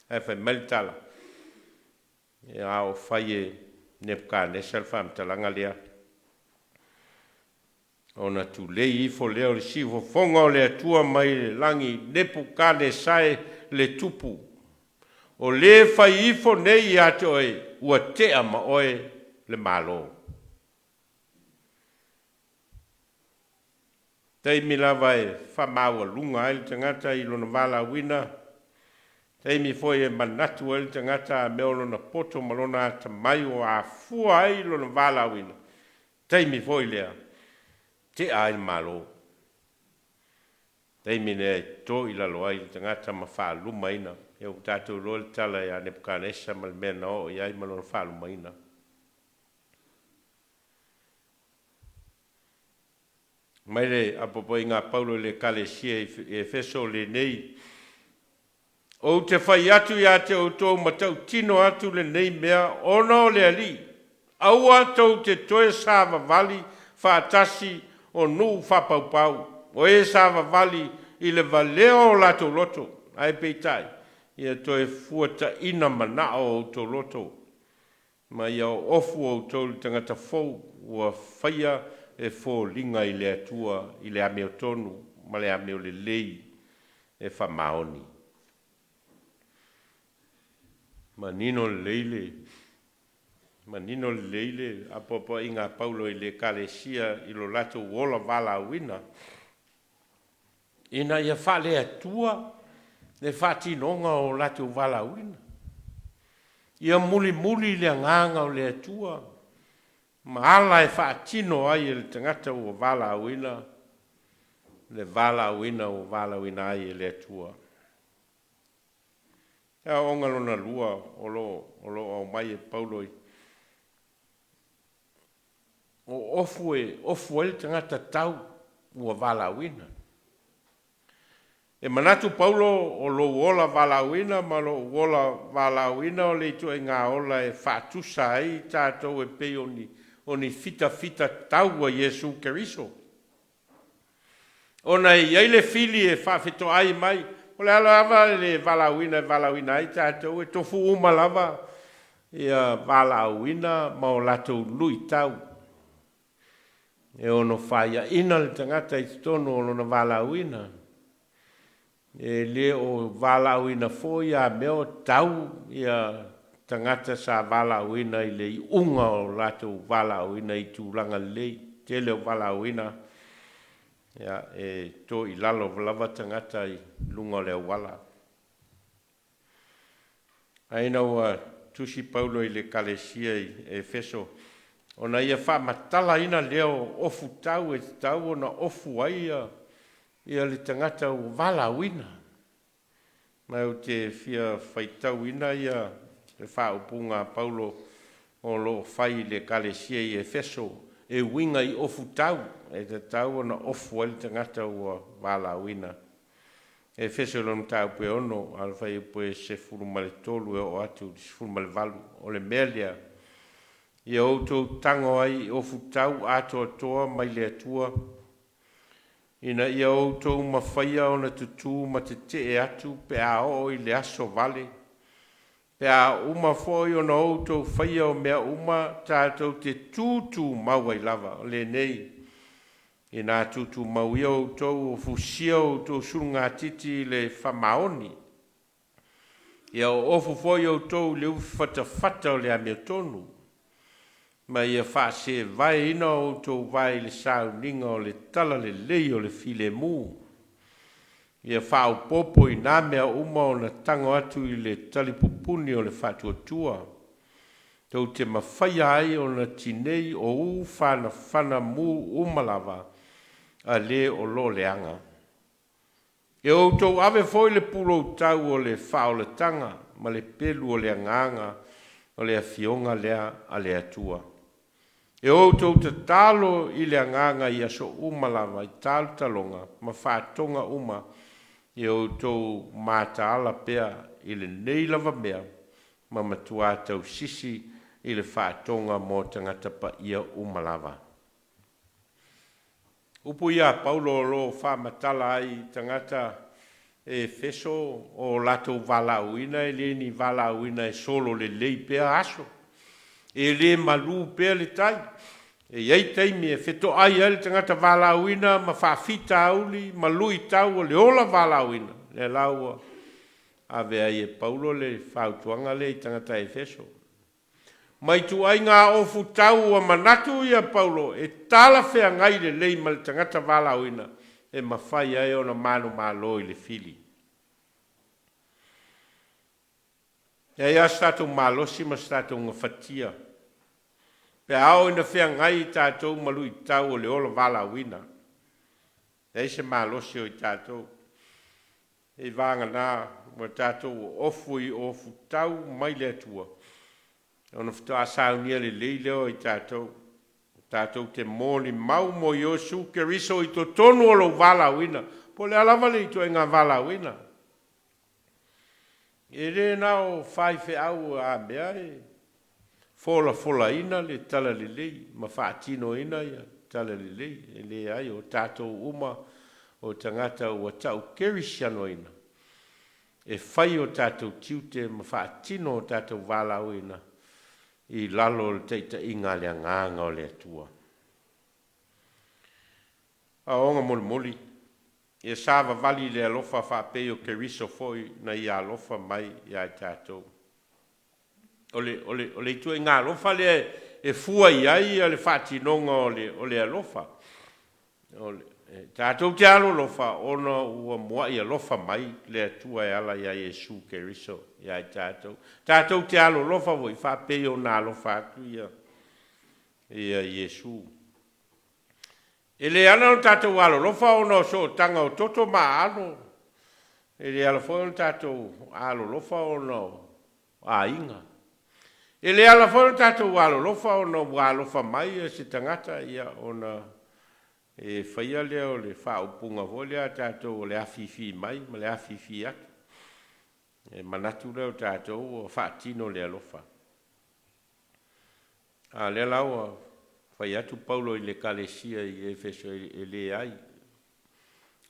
Speaker 1: Ae fai mai le tala, a o fai e Nepukanesa le faamatalaga lea, ona tulei ifo lea o le siufofoga o le Atua mai le lagi, Nepukanesa e le tupu, o lē fai ifo nei ia te oe, ua tea ma oe le Malo. Taimi lava e faamaualuga ai le tagata i lona valaauina, taimi foi e manatu ai le tagata a mea o lona poto ma lona atamai ua afua ai lona valaauina, taimi foi lea tea ai le Malo. Taimi lea e toilalo ai le tagata ma faalumaina. Ia ua tatou iloa le tala ia Nepukanesa ma le mea na oo i ai ma lona faalumaina. Mai le apoapoaiga a Paulo i le Ekalesia i Efeso lenei, Ou te fai atu ia te outou ma tautino atu lenei mea ona o le Alii, aua tou te toe savavali faatasi o nuu faapaupau, o e savavali i le valea o latou loto, ae peitai, ia toe fuataina manao o outou loto, ma ia oofu outou i le tagata fou ua faia e foliga i le Atua i le amiotonu ma le amiolelei e faamaoni. Manino lelei le manino lelei le apoapoaiga a Paulo i le Ekalesia i lo latou ola valaauina, ina ia faale-Atua le faatinoga o latou valaauina, ia mulimuli le agaga o le Atua. ma ala e faatino ai e le tagata ua valaauina le valaauina ua valaauina ai e le Atua. E aoaoga lona lua o lo o aumai e Paulo i o ofu e ofu ai le tagata tau ua valaauina. E manatu Paulo o lou ola valaauina ma lou ola valaauina o le ituaiga ola e faatusa ai tatou e pei o ni fitafita tau a Iesu Keriso. Ona e i ai le fili e faafetoai mai, o le a lava le valaauina e valaauina ai tatou, e tofu uma lava ia valaauina ma o latou luitau e ono faiaina le tagata i totonu o lona valaauina. E le o valaauina foi a mea o tau ia tagata sa valaauina i le iuga o latou valaauina i tulaga lelei. Tele o valaauina ia, e toilalo lava tagata i luga o le auala. Ae ina ua tusi Paulo i le Ekalesia i Efeso, ona ia faamatalaina lea o ofutau e tatau ona ofu ai ia le tagata ua valaauina. Ma ou te fia faitauina ia le faaupuga a Paulo o lo o fai i le Ekalesia i Efeso e uiga i ofutau e tatau ona ofu ai le tagata ua valaauina. Efeso i lona mataupu e 6 a o le fuaiupu e 13 e oo atu i le 18. O le mea lea, ia outou tago ai i ofutau atoatoa mai le Atua, ina ia outou mafaia ona tutū ma tetee atu pe a oo i le aso vale, pe a uma foi ona outou faia o mea uma tatou te tutumau ai lava. O lenei, ina tutumau ia outou o fusia o outou sulugatiti i le faamaoni, ia oofu foi outou i le ufifatafata o le amiotonu, ma ia faasevaeina o outou vae i le sauniga o le talalelei o le filemu. Ia faaopoopo i na mea uma ona tago atu i le talipupuni o le faatuatua, tou te mafaia ai ona tinei o u fanafana mu uma lava a le o lo o leaga. E outou ave foi le puloutau o le faaolataga ma le pelu o le agaga o le afioga lea a le Atua. E outou tatalo i le agaga i aso uma lava i talotaloga ma faatoga uma, ia outou mataala pea i lenei lava mea ma matuā tausisi i le faatoga mo tagata paia uma lava. Upu ia a Paulo o lo o faamatala ai i tagata Efeso o latou valaauina e le ni valaauina e solo lelei pea aso, e le malū pea le tai. E i ai taimi e fetoai ai le tagata valaauina ma faafitauli ma luitau o le ola valaauina. Lea la ua ave ai e Paulo le fautuaga lea i tagata Efeso. Ma ituaiga ofutau ua manatu ia Paulo e talafeagai lelei ma le tagata valaauina e mafai ai ona manumalo i le fili. E leai lava so tatou malosi ma so tatou gafatia pe a oo ina feagai i tatou ma luitau o le ola valaauina. E leai se malosi o i tatou. Seivagana ua tatou ofu i ofutau mai le Atua, ona faatoa saunia lelei lea o i tatou, tatou te molimau mo Iesu Keriso i totonu o lou valaauina, po o le a lava le ituaiga valaauina. E le na o faifeau a mea e folafolaina le talalelei ma faatinoina ia talalelei, e leai, o tatou uma o tagata ua ta'u kerisianoina e fai o tatou tiute ma faatino o tatou valaauina i lalo o le taitaiga a le Agaga o le Atua. Aoaoga mulimuli, ia savavali i le alofa faapei o Keriso foi na ia alofa mai ia i tatou. O le ituaiga alofa lea e fua i ai le faatinoga o le alofa. Tatou te alolofa ona ua muai alofa mai le Atua e ala iā Iesu Keriso ia i tatou. Tatou te alolofa foi faapei ona alofa atu ia. ia Iesu. E le ala ona tatou alolofa ona o sootaga o toto ma aano, e le ala foi ona tatou alolofa ona o aiga. E le ala foi ona tatou alolofa ona ua alofa mai se tagata, ia ona e faia lea o le faaupuga foi lea a tatou o le afifi mai ma le afifi atu. E manatu lea o tatou ua faatino le alofa. A o lea la ua fai atu Paulo i le Ekalesia i Efeso e leai.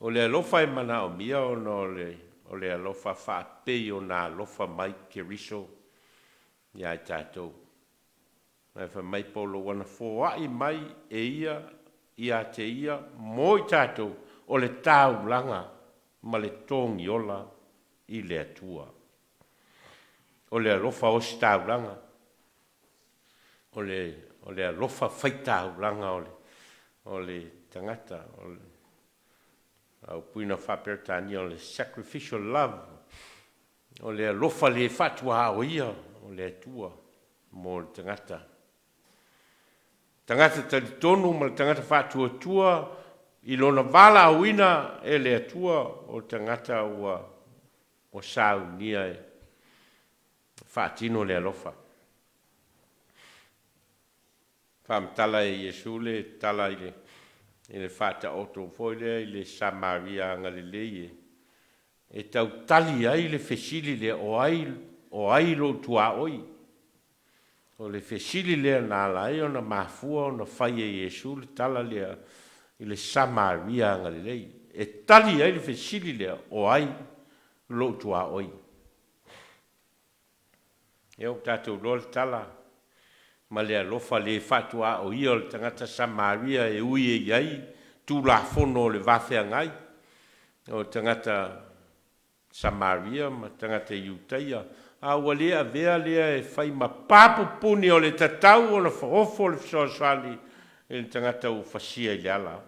Speaker 1: O le alofa e manaomia ona o le alofa faapei ona alofa mai Keriso ia i tatou. Ae fai mai Paulo, ua na foai mai e ia ia te ia mo i tatou o le taulaga ma le togiola i le Atua. O le alofa ositaulaga, o le alofa faitaulaga o le tagata, o le upuina faa-Peretania o le sacrificial love, o le alofa le faatuaoia o le Atua mo le tagata. Tagata talitonu ma le tagata faatuatua i lona valaauina e le Atua, o tagata ua saunia e faatino le alofa. Faamatala e Iesu le tala i le faataoto foi lea i le Samaria agalelei e tautali ai le fesili lea, o ai lou tuaoi? O le fesili lea na ala ai ona mafua ona fai e Iesu le tala lea i le Samaria agalelei. E tali ai le fesili lea, o ai lou tuaoi? Ia ua tatou iloa le tala ma le alofa le faatuaoia o le tagata Samaria e ui e i ai Tulafono o le vafeagai o tagata Samaria ma tagata Iutaia, a ua le avea lea e fai ma papupuni o le tatau ona faofo le fesoasoani i le tagata ua fasia i le ala.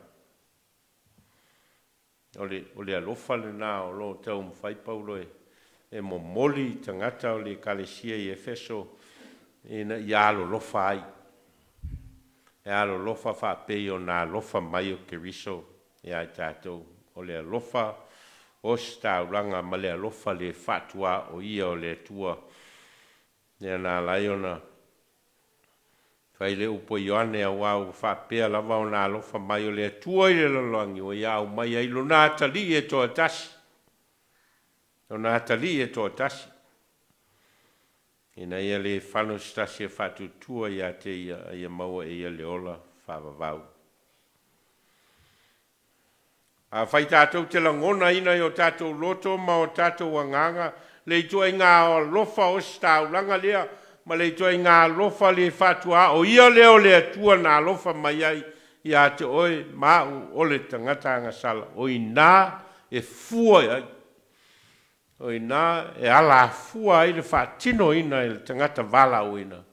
Speaker 1: O le alofa lena o lo o taumafai Paulo e momoli i tagata o le Ekalesia i Efeso ina ia alolofa ai. E alolofa faapei ona alofa mai o Keriso ia i tatou. O le alofa ositaulaga ma le alofa le faatuaoia o le Atua. Lea na ala ai ona fai le upu a Ioane, auā ua faapea lava ona alofa mai o le Atua i le lalolagi, ua ia aumai ai lona atalii e toatasi. Lona atalii e toatasi. Ina ia le fano se tasi e faatuatua ia te ia, a ia maua e ia le ola faavavau. Afai tatou te lagonaina i o tatou loto ma o tatou agaga le ituaiga alofa ositaulaga lea ma le ituaiga alofa le faatuaoia lea o le Atua na alofa mai ai ia te oe ma au o le tagata agasala, o i ina e fua ai, o i ina e alafua ai le faatinoina e le tagata valaauina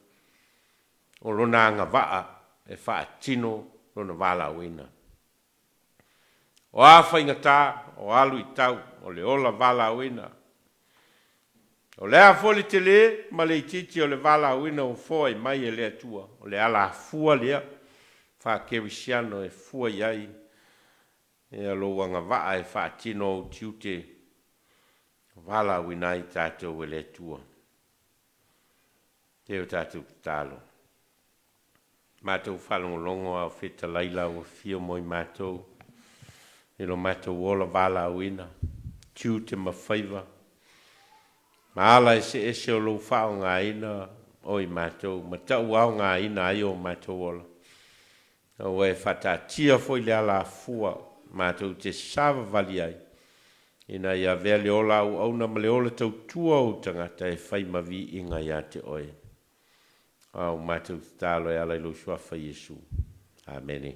Speaker 1: o lona agavaa e faatino lona valaauina. O a faigata, o a luitau, o le ola valaauina. O le a foi le tele ma le itiiti o le valaauina ua foai mai e le Atua, o le alafua lea faa-kerisiano e fua i ai ia lou agavaa e faatino ou tiute valaauina ai tatou e le Atua. E o tatou tatalo. Matou faalogologo a o fetalai lau afio mo i matou i lo matou ola valaauina, tiute ma faiva, ma ala eseese o lou faaaogaina o i matou, ma tauaogaina ai o matou ola. Aua e faataatia foi le alafua matou te savavali ai, ina ia avea le ola auauna ma le ola tautua o ou tagata e fai ma viiga ia te oe. Au matou tatalo e ala i lou suafa Iesu. Amene.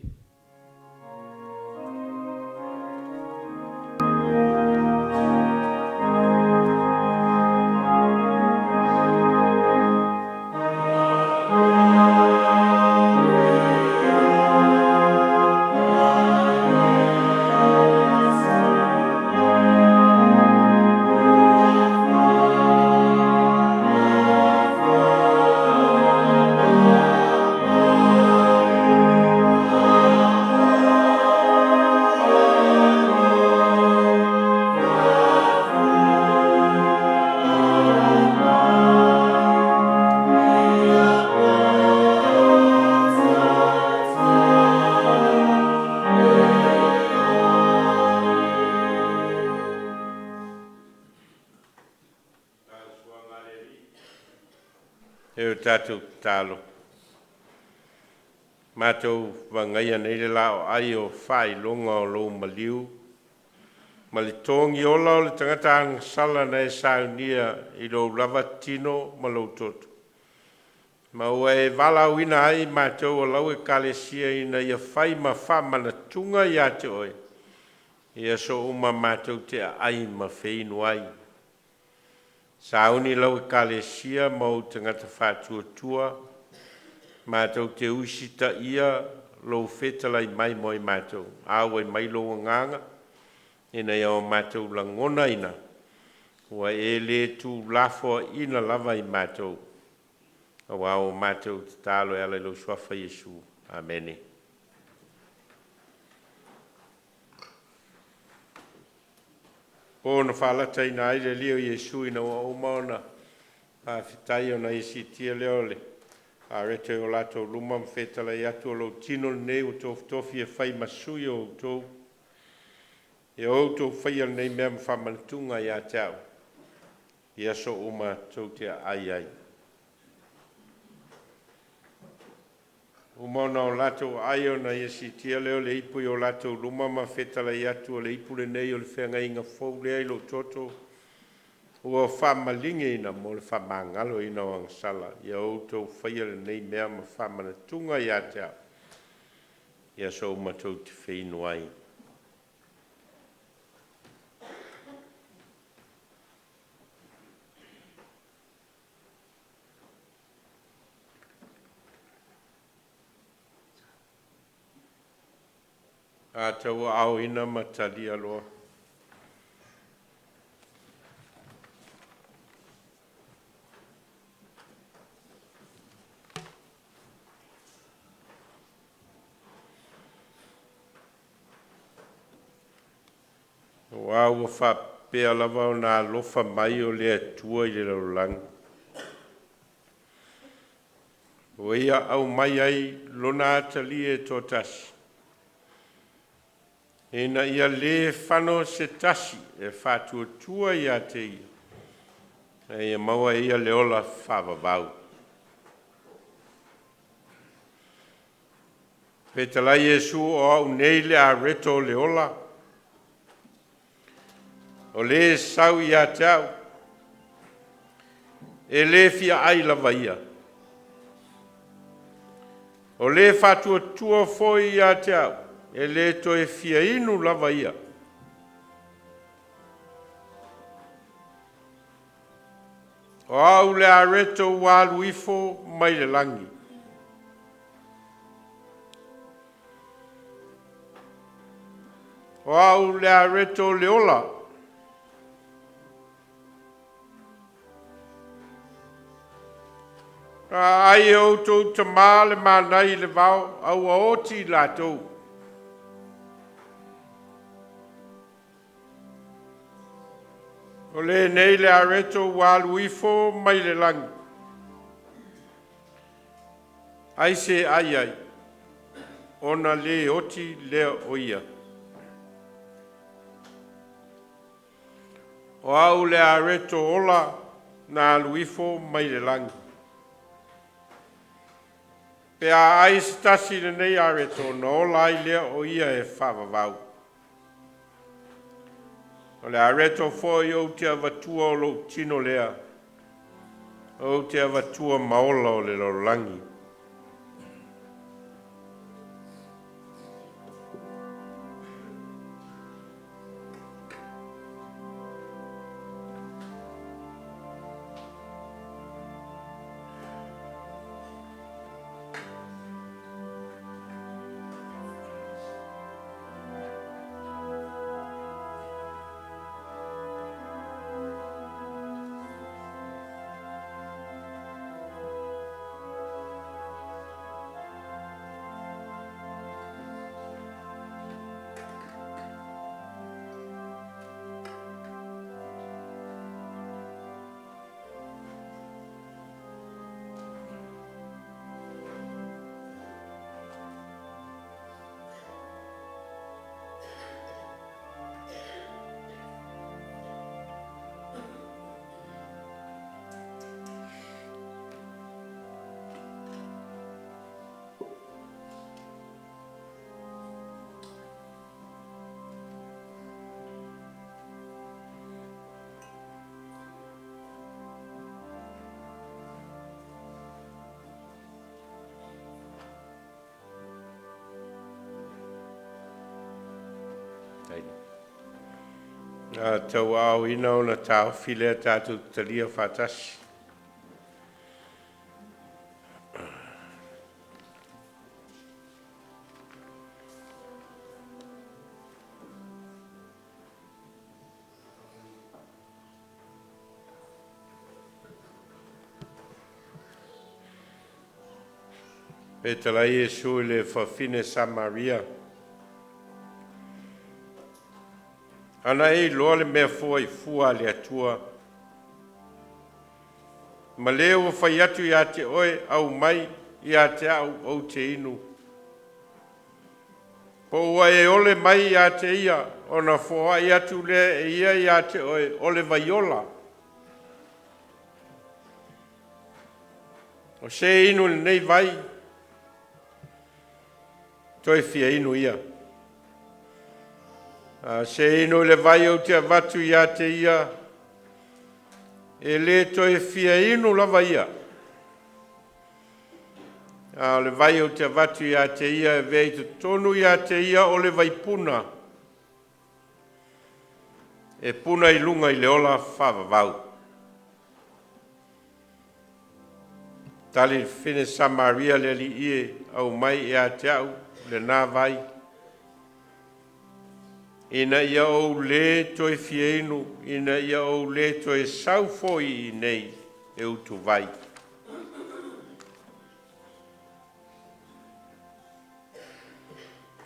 Speaker 1: E o tatou tatalo. Matou vagaia nei le laoai o faailoga o lou maliu ma le togi ola o le tagata agasala na e saunia i lou lava tino ma lou toto. Ma ua e valaauina ai matou o lau Ekalesia ina ia fai ma faamanatuga ia te oe, ia so uma matou te aai ma feinu ai. Sauni lau Ekalesia ma ou tagata faatuatua, matou te usitaia lou fetalai mai mo i matou, auai mai lou agaga, ina ia o matou lagonaina, ua e le tuulafoaina lava i matou, auā ua matou tatalo e ala i lou Suafa Iesu. Amene. Po na faalataina ai le Alii o Iesu ina ua uma ona faafetai ona ia siitia lea o le areto i o latou luma ma fetalai atu, “O lou tino lenei ua tofutofi e fai ma sui o outou. Ia outou faia lenei mea ma faamanatuga ia te a'u, i aso uma tou te aai ai.” Uma ona o latou aai, ona ia siitia lea o le ipu i o latou luma ma fetalai atu, “O le ipu lenei o le feagaiga fou lea i lou toto, ua faamaligeina mo le faamagaloina o agasala. Ia outou faia lenei mea ma faamanatuga ia te a'u, i aso uma tou te feinu ai.” A tauaaoina ma talia loa. Auā ua faapea lava ona alofa mai o le Atua i le lalolagi, ua Ia aumai ai Lona Atalii e toatasi, ina ia le fano se tasi e faatuatua ia te Ia, a ia maua e ia le ola faavavau. Fetalai Iesu, “O A'u nei le areto o le ola. O le sau ia te a'u, e le fia ai lava ia. O le faatuatua foi ia te a'u, e le toe fia inu lava ia. O A'u le areto ua alu ifo mai le lagi. O A'u le areto o le ola. Na aai e outou tamā le mana i le vao, a ua oti i latou. O lenei le areto ua alu ifo mai le lagi, ai se ai ai, ona le oti lea o ia. O A'u le areto ola na alu ifo mai le lagi. Pe a ai se tasi i lenei areto, ona ola ai lea o ia e faavavau. O le areto foi ou te avatua o lou tino lea, ou te avatua ma ola o le lalolagi.” A tauaaoina ona taofi lea tatou te talia faatasi. Fetalai Iesu i le fafine Samaria. Ana e iloa le mea foaifua a le Atua, ma le ua fai atu ia te oe, ‘Aumai ia te a'u ou te inu,’ po ua e ole mai ia te ia, ona foai atu lea e ia ia te oe o le vai ola.” O se e inu i lenei vai, toe fia inu ia. A o se e inu i le vai ou te avatu ia te ia, e le toe fia inu lava ia. A o le vai ou te avatu ia te ia e avea i totonu ia te ia o le vaipuna e puna i luga i le ola faavavau. Tali le fafine Samaria, “Le Alii e, aumai ia te a'u lena vai, ina ia ou le toe fia inu, ina ia ou le toe sau foi i inei e utuvai.”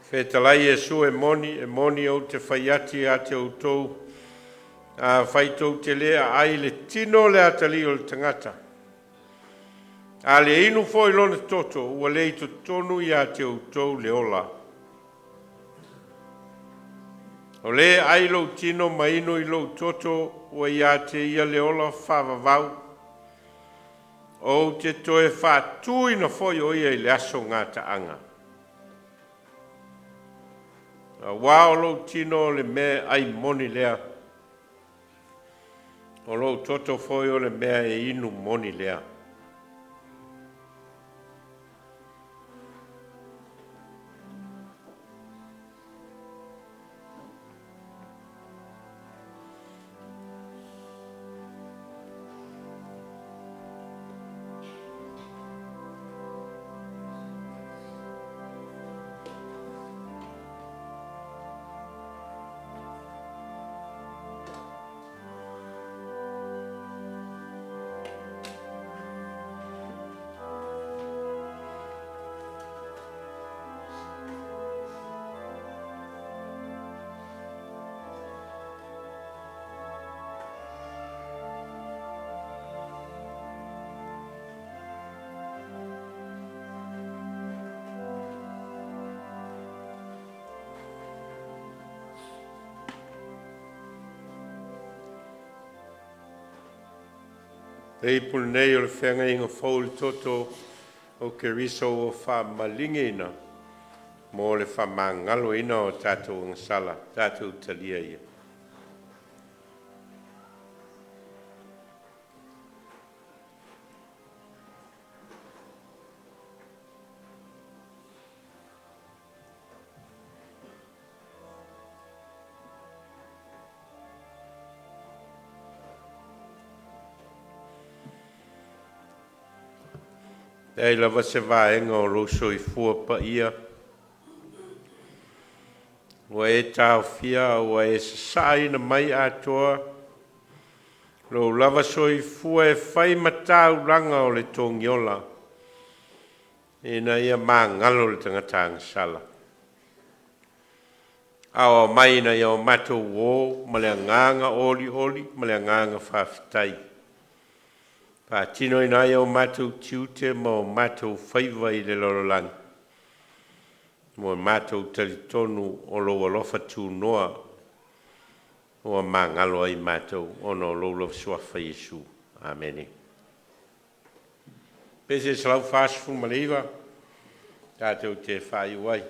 Speaker 1: Fetalai Iesu, “E moni, e moni, ou te fai atu ia te outou, afai tou te le aai i le tino o le Atalii o le Tagata, a le inu foi i lona toto, ua le i totonu ia te outou le ola. O le e ai lou tino ma inu i lou toto, ua ia te ia le ola faavavau. Ou te toe faatuina foi o ia i le aso gataaga. Auā o lou tino o le meaai moni lea, o lou toto foi o le meaai inu moni lea. Le ipu lenei o le feagaiga fou i le toto o Keriso ua faamalieina mo le faamagaloina o tatou agasala. Tatou talia ia. E leai lava se vaega o lou soifua paia ua e taofia a ua e sasaaina mai atoa lou lava soifua e fai ma taulaga o le togiola ina ia magalo le tagata agasala. Aoao mai ina ia o matou o ma le agaga olioli ma le agaga faafetai, faatinoina ai o matou tiute ma o matou faiva i le lalolagi, ua matou talitonu o lou alofa tunoa ua magalo ai matou ona o lou lava Suafa Iesu. Amene. Pese 149 tatou te faaiu ai.